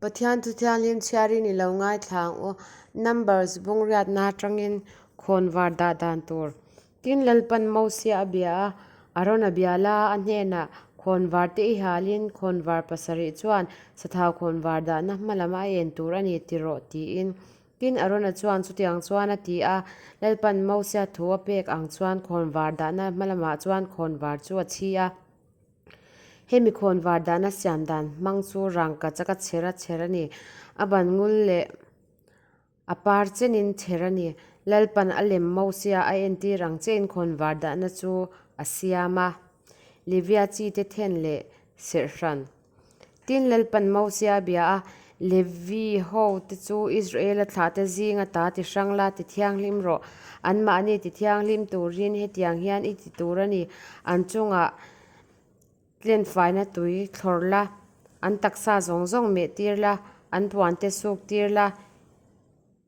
Pathian Thu Thianghlim chhiarin i lo ngaithla ang u. Numbers bungriatna atangin khawnvar dah dan tur. Tin, Lalpan Mosia a bia a, Arona bia la a hnenah, Khawnvar te i halin khawnvar pasarih chuan sathau khawnvar dahna hma lam a en tur a ni ti rawh tiin. Tin, Arona chuan chutiang chuan a ti a, Lalpan Mosia thu a pek ang chuan khawnvar dahna hma lamah chuan khawnvar chu a chhi a. Hemi khawnvar dahna siam dan hmang chu rangka chaka chher a chher a ni. A ban ngul leh a par chenin chher a ni. Lalpan a lem Mosia a entir ang chein khawnvar dahna chu a siam a. Levia chi te then leh serh hran. Tin, Lalpan Mosia a bia a, Levi ho te chu Israela thlahte zinga ta ti hrang la, ti thianghlim rawh. Anmahni ti thianghlim turin hetiang hian i ti tur a ni. An chungah tlenfaina tui thlawr la, an taksa zawng zawng meh tir la, an puante suk tir la,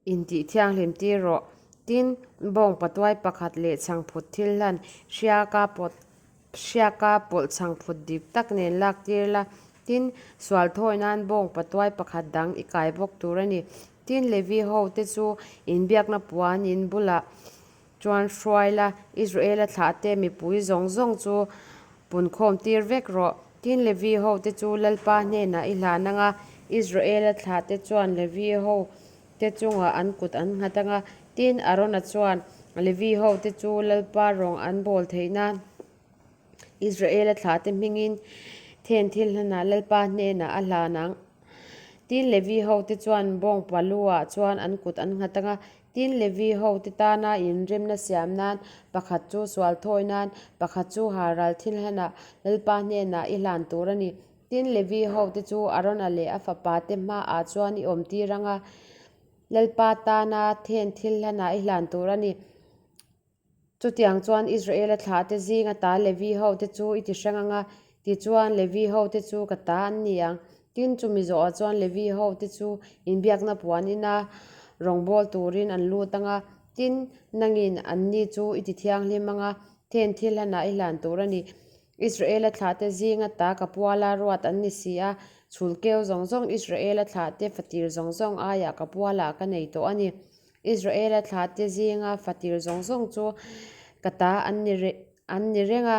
Intih thianghlim tir rawh. Tin, bawng patuai pakhat leh chhangphut thil hlan hriaka pawt hriaka pawlh chhangphut dik tak nen lak tir la. Tin, sual thawi nan bawng patuai pakhat dang i kai bawk tur a ni. Tin, Levi ho te chu inbiakna puan in bulah chuan hruai la, Israela thlahte mipui zawng zawng chu punkhawm tir vek rawh. Tin, Levi ho te chu Lalpa hnenah i hlan ang a, Israela thlahte chuan Levi ho te chungah an kut an nghat ang a. Tin, Arona chuan Levi ho te chu Lalpa rawng an bawl theih nan Israela thlahte hmingin then thil hlanah Lalpa hnenah a hlan ang. Tin, Levi ho te chuan bawngpa lu ah chuan an kut an nghat ang a, Tin, Levi hote tana inremna siam nan, pakhat chu sual thawi nan, pakhat chu haral thil hlanah Lalpa hnenah i hlan tur a ni. Tin, Levi hote chu Arona leh a fapate hmaah chuan i awm tir ang a, Lalpa tana then thil hlanah i hlan tur a ni. Chutiang chuan Israela thlahte zinga ta Levi hote chu i ti hrang ang a, tichuan Levi hote chu ka ta an ni ang. Tin, chumi zawhah chuan Levi hote chu inbiakna puan ina rawngbâwl turin an lut ang a, tin, nangin anni chu i ti thianghlim ang a, then thil hlanah i hlan tur a ni. Israela thlahte zinga ta ka puala ruat an ni si a, chhul keu zawng zawng Israela thlahte fatir zawng zawng aiah ka pualah ka nei tawh a ni. Israela thlahte zinga fatir zawng zawng chu ka ta an ni an ni reng a,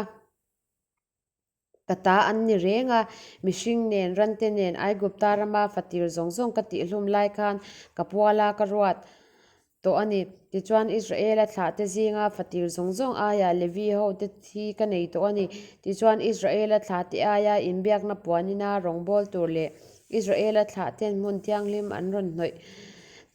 ka ta an ni reng a, mihring nen, rante nen Aigupta rama fatir zawng zawng ka tihhlum lai khan ka puala ka ruat tawh a ni. Tichuan Israela thlahte zinga fatir zawng zawng aiah Levi hote thi ka nei tawh a ni. Tichuan Israela thlahte aia inbiakna puanina rawngbâwl tur leh Israela thlahten hmun thianghlim an rawn hnawih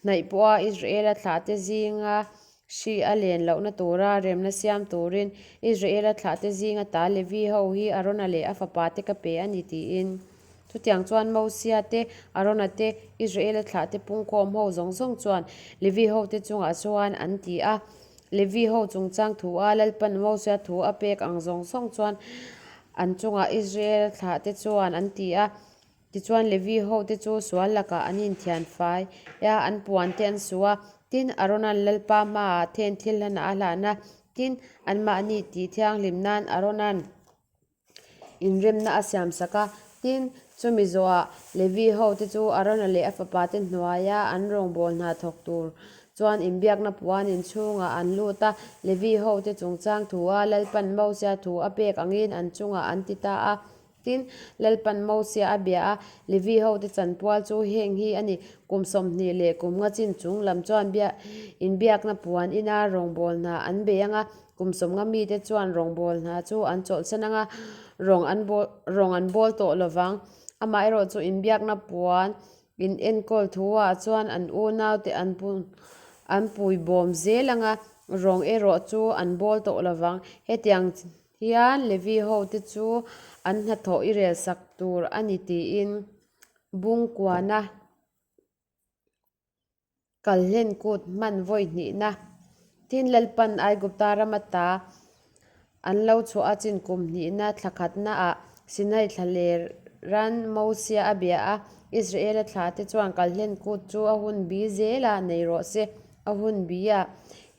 Hnaih pawha Israela thlahte zinga hri a len lohna tura remna siam turin Israela thlahte zinga ta Levi ho hi Arona leh a fapate ka pe a ni tiin. Chutiang chuan Mosia te, Arona te, Israela thlahte pungkhawm ho zawng zawng chuan Levi hote chungah chuan an ti a. Levi ho chungchang thu a Lalpan Mosia thu a pek ang zawng zawng chuan an chungah Israela thlahte chuan an ti a. Tichuan Levi hote chu sual lakah an inthian fai a, an puan te an su a. Tin, Arona'n Lalpa hmaah then thil hlanah a hlan a, tin, anmahni tih thianghlim nan Arona'n inremna a siamsak a. Tin, chumi zawhah Levi hote chu Arona leh a fapate hnuaia an rawngbâwl hna thawk tur chuan inbiakna puan inchhungah an lut a. Levi hote chungchang thua Lalpa'n Mosia thu a pek angin an chungah an ti ta a. Tin, Lalpan Mosia a bia a, Levi hote chanpual chu heng hi a ni, Kum 20 leh kum nga chin chung lam chuan bia inbiakna puan ina rawngbâwl hna an bei ang a, kum 50 mite chuan rawngbâwl hna chu an chawlhsan ang a, rawng an bawl rawng an bawl tawh lo vang. Amaherawh chu inbiakna puan in enkawl thuah chuan an unaute an pu an puibawm zel ang a, rawng erawh chu an bawl tawh lo vang. Hetiang Hian Levi hote chu an hnathawh i rel sak tur a ni tiin Bungkuana kalhlen kut hman vawi hnihna tin Lalpan Aigupta ram ata an lo chhuah a chin kum hnihna thla khatnaah Sinai thla leran Mosia a bia a, Israela thlate chuan kalhlen kut chu a hun bi zelah nei rawh se, a hun bi a,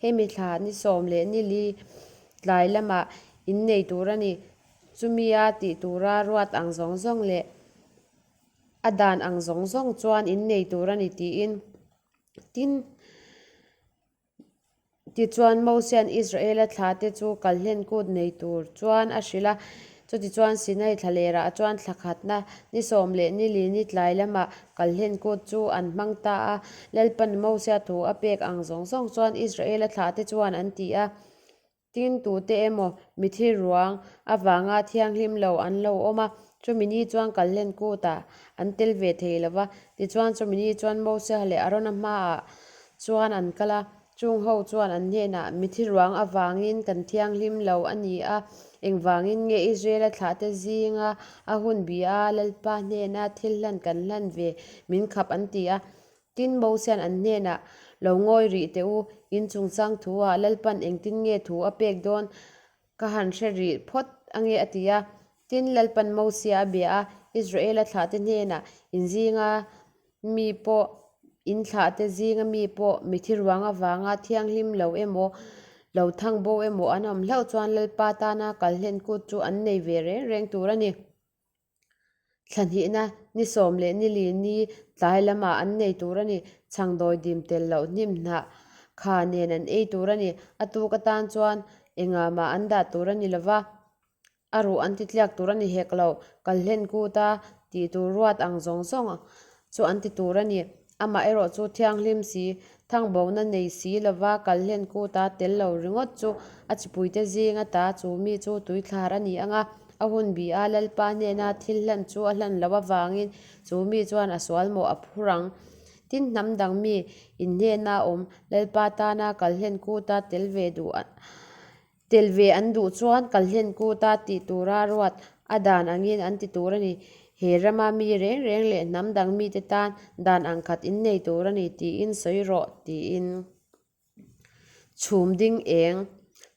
hemi thla ni 14 Tlai lamah innei tur a ni. Chumia tih tura ruat ang zawng zawng leh A dan ang zawng zawng chuan in nei tur a ni tiin. Tin, tichuan Mosia'n Israela thlahte chu kalhlen kut nei tur chuan a hrilh a. Chutichuan Sinai thlalerah chuan thla khatna ni sawm leh ni li ni tlai lamah kalhlen kut chu an hmang ta a. Lalpa'n Mosia thu a pek ang zawng zawng chuan Israela thlahte chuan an ti a. Tin, tute emaw mithi ruang avanga thianghlim lo an lo awm a, chumi ni chuan kalhlen kutah an tel ve thei lo va. Tichuan, chumi ni chuan Mosia leh Arona hmaah chuan an kal a, chung ho chuan an hnenah, Mithi ruang avangin kan thianghlim lo a ni a, engvangin nge Israela thlahte zinga a hun bi a Lalpa hnena thil hlan kan hlan ve min khap an ti a. Tin, Mosia'n an hnenah, Lo ngawi rih teh u, in chungchang thu-ah Lalpa'n engtin nge thu a pek dawn ka han hre rih phawt ange a ti a. Tin, Lalpa'n Mosia a bia a, Israela thlahte hnenah, In zinga mi pawh, in thlahte zinga mi pawh mithi ruang avanga thianghlim lo emaw, lo thang bo emaw an awm hlauh chuan Lalpa tana kalhlen kut chu an nei ve reng reng tur a ni. Thla hnihna ni sawm leh ni li ni tlai lamah an nei tur a ni. Chhangdawi dim tel loh hnim hnah kha nen an ei tur a ni. A tuk atan chuan engah mah an dah tur a ni lo va, a ruh an ti tliak tur a ni hek lo. Kalhlen kuta tih tur ruat ang zawng zawng chu an ti tur a ni. Amaherawh chu thianghlim si, thangbona nei si lova kalhlen kuta tel lo ringawt chu a chipuite zing ata chu mi chu tuithlar a ni ang a, a hun bi a Lalpa hnena thil hlan chu a hlan loh avangin chu mi chuan a sual mawh a phur ang. Tin, hnam dang mi in hnena awm Lalpa tana kalhlen kuta tel ve duh Tel ve an duh chuan kalhlen kuta tih tura ruat a dan angin an ti tur a ni. He rama mi reng reng leh hnam dang mite tan dan ang khat in nei tur a ni tiin sawi rawh tiin chhum ding eng.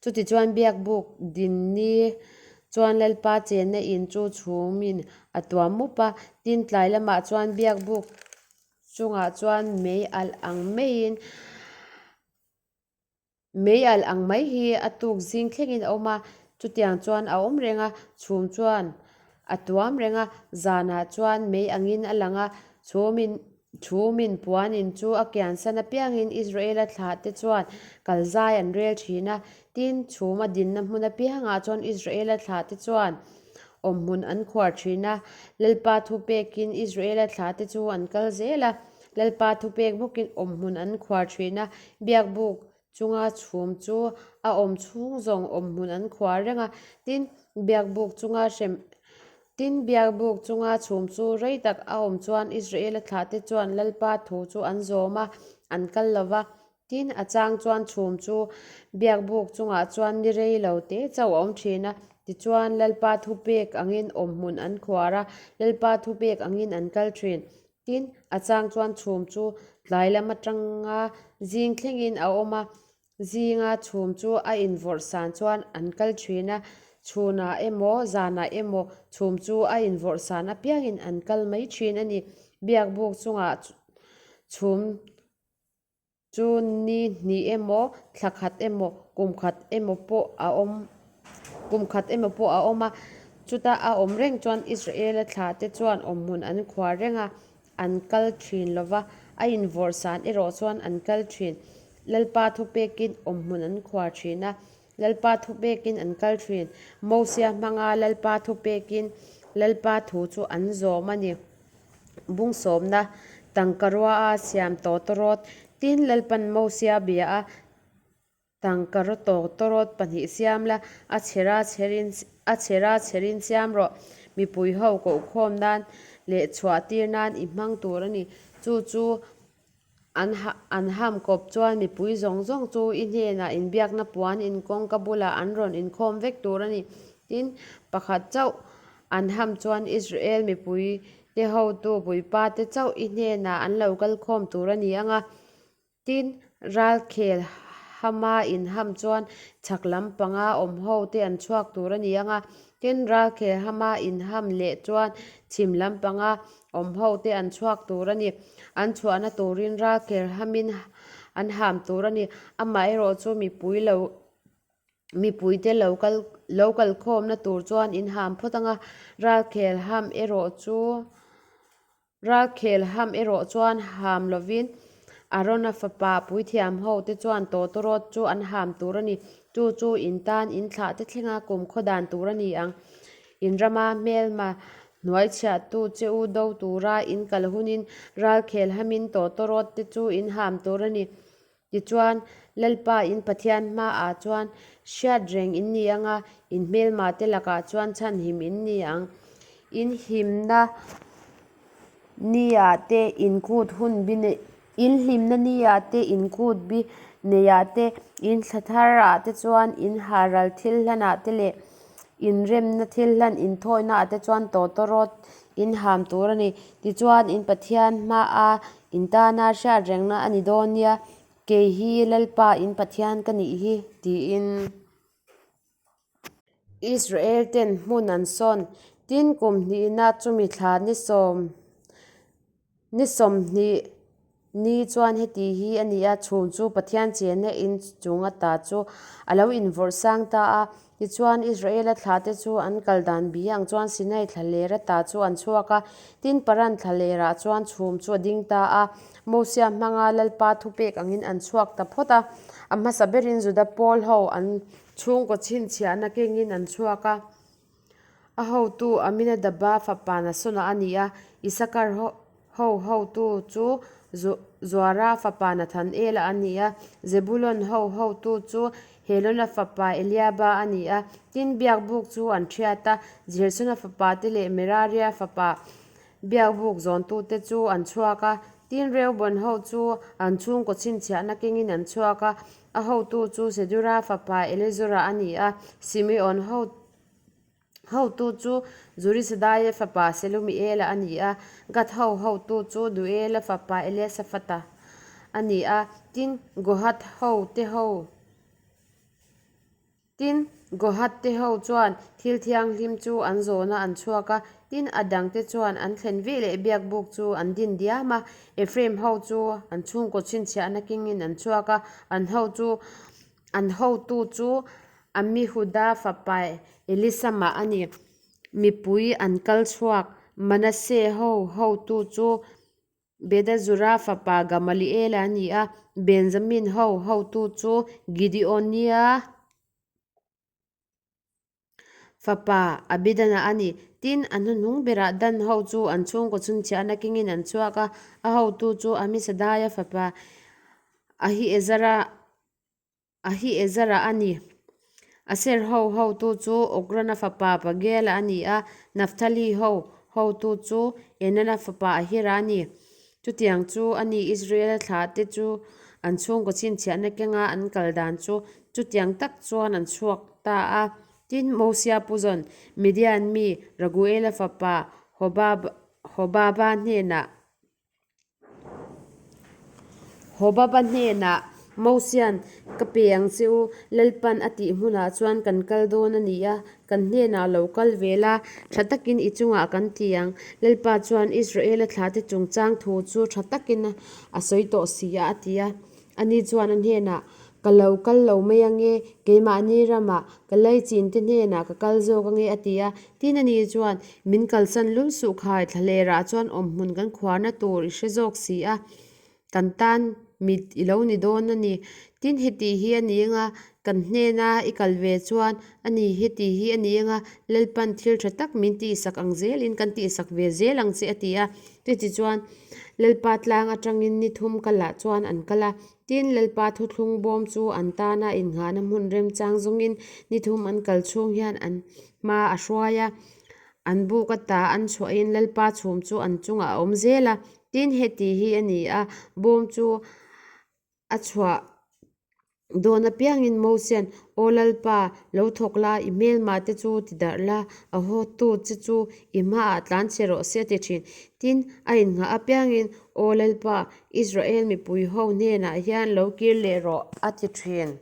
Chutichuan biakbuk dinni chuan Lalpa chenna in chu chhumin a tuam mup a, tin tlai lamah chuan biakbuk chungah chuan mei alh ang maiin Mei alh ang mai hi a tuk zing thlengin a awm a, chutiang chuan a awm reng a, chhum chuan a tuam reng a, zanah chuan mei angin a lang a, chhumin chhumin puanin chu a kiansan apiangin Israela thlahte chuan kalzai an rel thin a, tin, chhum a dinna hmun apiangah chuan Israela thlahte chuan awmhmun an khuar thin a, Lalpa thupekin Israela thlahte chu an kal zel a. Lalpa thupek bawkin awmhmun an khuar thin a, biakbuk chunga chhum chu a awm chhung zawng awmhmun an khuar reng a, tin, biakbuk chunga hrem Tin, biakbuk chunga chhum chu rei tak a awm chuan Israela thlahte chuan Lalpa thu chu an zawm a, an kal lo va. Tin, a chang chuan chhum chu biakbuk chungah chuan ni rei lo te chauh a awm thin a, tichuan Lalpa thupek angin awmhmun an khuar a, Lalpa thupek angin an kal thin. Tin, a chang chuan chhum chu tlai lam atanga zing thlengin a awm a, zinga chhum chu a invawrh san chuan an kal thin a, chhunah emaw zanah emaw chhum chu a invawrh san apiangin an kal mai thin a ni. Biakbuk chungah chhum Chu ni hnih emaw, thla khat emaw, kum khat emaw pawh a awm, kum khat emaw pawh a awm a. Chuta a awm reng chuan Israela thlahte chuan awmhmun an khuar reng a, an kal thin lo va, a invawrh san erawh chuan an kal thin. Lalpa thupekin awmhmun an khuar thin a, Lalpa thupekin an kal thin. Mosia hmanga Lalpa thupekin Lalpa thu chu an zawm a ni. Bung sawmna tangkarua a siam tawtawrawt tin Lalpan Mosia bia a, Tangkaraw tawtawrawt pahnih siam la, a chhera chherin a chhera chherin siam rawh, mipui ho kohkhawm nan leh chhuah tir nan i hmang tur a ni. Chu chu an an ham kawp chuan mipui zawng zawng chu i hnenah inbiakna puan inkawngka bulah an rawn inkhawm vek tur a ni. Tin, pakhat chauh An ham chuan Israel mipui te hotu puipa te chauh i hnenah an lo kal khawm tur a ni ang a. Tin, ralkhel hama in ham chuan chhak lam panga awm ho te an chhuak tur a ni ang a. Tin, ralkhel hama in ham leh chuan chhim lam panga awm ho te an chhuak tur a ni. An chhuahna turin ralkhel hamin an ham tur a ni. Amaherawhchu mipui lo Mipuite lo kal lo kal khawmna tur chuan in ham phawt ang a, ralkhel ham erawh chu. Ralkhel ham erawh chuan ham lovin Arona fapa puithiam ho te chuan tawtawrawt chu an ham tur a ni. Chu chu in tan in thlah te thlenga kumkhaw dan tur a ni ang. In rama hmelma hnuaichhiahtu che u do tura in kal hunin ralkhel hamin tawtawrawt te chu in ham tur a ni. Tichuan, Lalpa in Pathian hmaah chuan hriat reng in ni ang a, in hmelma te lakah chuan chhanhim in ni ang. In himna niah te in kut hun bi neih, in hlimna niah te in kut bi neihah te, in thla tharah te chuan in haral thil hlanah te leh inremna thil hlan inthawihnaah te chuan tawtawrawt in ham tur a ni. Tichuan, in Pathian hmaa In tana hriat rengna a ni dawn nia, kei hi Lalpa in Pathian ka nih hi, tiin. Israel ten hmun an sawn. Tin, kum hnihna chumi thla ni sawm ni 20 ni chuan heti hi a ni a, chhum chu Pathian chenna in chung ata chu a lo invawrh sang ta a. Tichuan, Israela thlahte chu an kal dan bi ang chuan Sinai thlaler ata chu an chhuak a, tin Paran thlalerah chuan chhum chu a ding ta a. Mosia hmanga Lalpa thupek angin an chhuak ta phawt a. A hmasa berin Juda pawl ho an chhungkaw chhinchhiahna kengin an chhuak a. A hotu Aminadaba fapa Nasona a ni a, Isakar ho hotu chu Zuara fapa Nathanela a ni a, Zebulon ho hotu chu Helona fapa Eliaba a ni a. Tin, biakbuk chu an thiat a, Gersona fapa te leh Meraria fapa biakbuk zawntute chu an chhuak a. Tin, Reubon ho chu an chhungkaw chhinchhiahna kengin an chhuak a, a hotu chu Sedura fapa Elizura a ni a, Simeon ho Hotu chu Zurisadaia fapa Selumiela a ni a, Gad ho hotu chu Duela fapa Eliasafata a ni a, tin, Gohath ho te ho Tin, Gohath te ho chuan thil thianghlim chu an zawna an chhuak a, tin, a dangte chuan an thlen veleh biakbuk chu an din diam a. Ephraim ho chu an chhungkaw chhinchhiahna kengin an chhuak a, an ho chu An hotu chu Amihuda fapa Elisama a ni. Mipui an kal chhuak. Manasseh ho hotu chu Bedazura fapa Gamaliela a ni a, Benjamin ho hotu chu Gideonia fapa Abidana a ni. Tin, a hnuhnung berah Dan ho chu an chhungkaw chhunchhiahna kengin an chhuak a, a hotu chu Amisadaia fapa Ahiezara Ahiezara a ni. Aser ho hotu chu Okrana fapa Pagiela a ni a, Naphtali ho hotu chu Enana fapa Ahira a ni. Chutiang chu a ni, Israela thlahte chu an chhungkaw chhinchhiahna kenga an kal dan chu chutiang tak chuan an chhuak ta a. Tin, Mosia puzawn Midian mi Raguela fapa Hobaba hnenah Hobaba hnenah, Mosian, ka pe ang che u, Lalpan a tih hmunah chuan kan kal dawn a ni a, kan hnenah lo kal ve la, tha takin i chungah kan ti ang. Lalpa chuan Israela thlahte chungchang thu chu tha takin a sawi tawh si a, a ti a. Ani chuan a hnenah, Ka lo kal lo mai ange, keimahni ramah ka laichin te hnenah ka kal zawk ange a ti a. Tin ani chuan, Min kalsan lul suh khai, thlalerah chuan awmhmun kan khuarna tur i hre zawk si a, kan tan mit i lo ni dawn a ni. Tin heti hi a ni anga, kan hnena i kal ve chuan a ni, heti hi a ni anga, Lalpan thil tha tak min tihsak ang zelin kan tihsak ve zel ang che a ti a. Chutichuan, Lalpa tlang atangin ni thum kalah chuan an kal a, tin Lalpa thuthlung bawm chu an tana innghahna hmun remchang zawngin ni thum an kal chhung hian an hma a hruai a, an buk ata an chhuahin Lalpa chhum chu an chungah a awm zel a, tin heti hi a ni a, bawm chu a chhuah dawn apiangin Mosian, Aw Lalpa, lo thawk la, i hmelmah te chu ti darh la, a hawtu che chu i hmaah tlan chhe rawh se a ti thin. Tin, a innghah apiangin, Aw Lalpa, Israel mipui ho hnenah hian lo kir leh rawh, a ti thin.